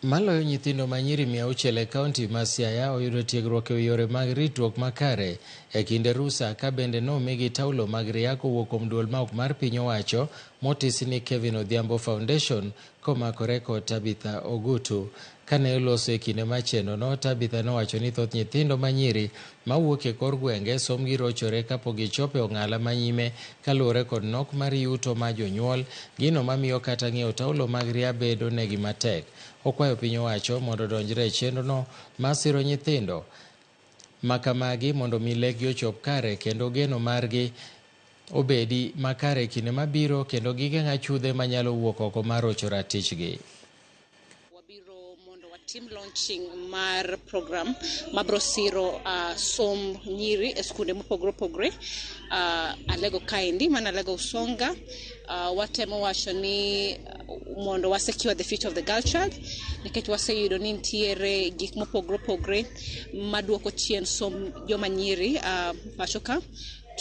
Maloyo nyithindo ma nyiri 600 e kaunti ma Siaya oyudo tiegruok e yore mag ritruok makare e kinde rusa ka bende nomigi taulo mag ria kowuok kuom duol ma ok mar piny owacho motisi ni Kevin Odhiambo Foundation komakore kod Tabitha Ogutu. Kane oloso e kinde mar chenrono, Tabitha nowacho ni thoth nyithindo ma nyiri mawuok e kor gwenge sombgi rochore kapok gichopo e ong'ala ma nyime kaluwore kod nok mar yuto ma jonyuol, gino mamiyo kata ng'iewo taulo mag ria bedo negi matek. Okwayo piny owacho mondo odonjre e chenrono mar siro nyithindo makamagi mondo mi lekgi ochop kare kendo geno margi obedi makare e kinde mabiro kendo gigeng' achudhe manyalo wuok oko mar rocho ratichgi. Wabiro mondo watim launching mar program mabro siro som nyiri e skunde mopogore opogore Alego kaendi mana Alego Usonga. Watemo wacho ni mondo wa secure the future of the girl child nikech waseyudo ni nitiere gik mopogore opogore maduoko chien som joma nyiri pacho ka.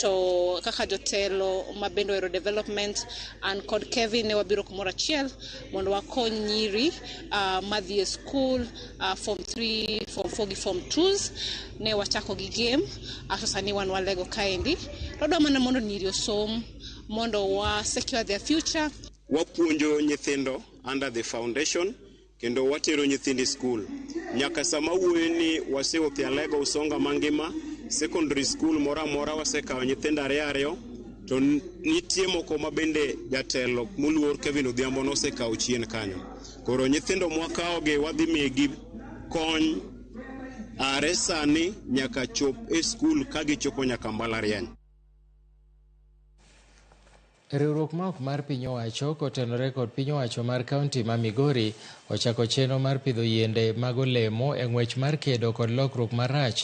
To kaka jotelo mabende ohero development, an kod Kevin ne wabiro kumoro achiel mondo wakony nyiri madhi e school form 3, form 4 gi form 2s. Ne wachako gi game aso sani wan Walego kaendi to wadwa mana mondo nyiri osom mondo wa secure their future. Wapuonjo nyithindo under the foundation kendo watero nyithindo e skul nyaka sama wuoyo ni wasewuotho e Alego Usonga mangima secondary school moro amora wasekawo nyithindo ariyo ariyo to nitie moko ma bende jatelo moluor Kevin Odhiambo nosekawo chien kanyo. Koro nyithindo mwakawogi wadhi migi kony are sani nyaka chop e skul ka gichopo nyaka mbalariany. Riwruok ma ok mar piny owacho kotenore kod piny owacho mar kaunti ma Migori ochako chenro mar pidho yiende mag olemo e ng'wech mar kedo kod lokruok marach.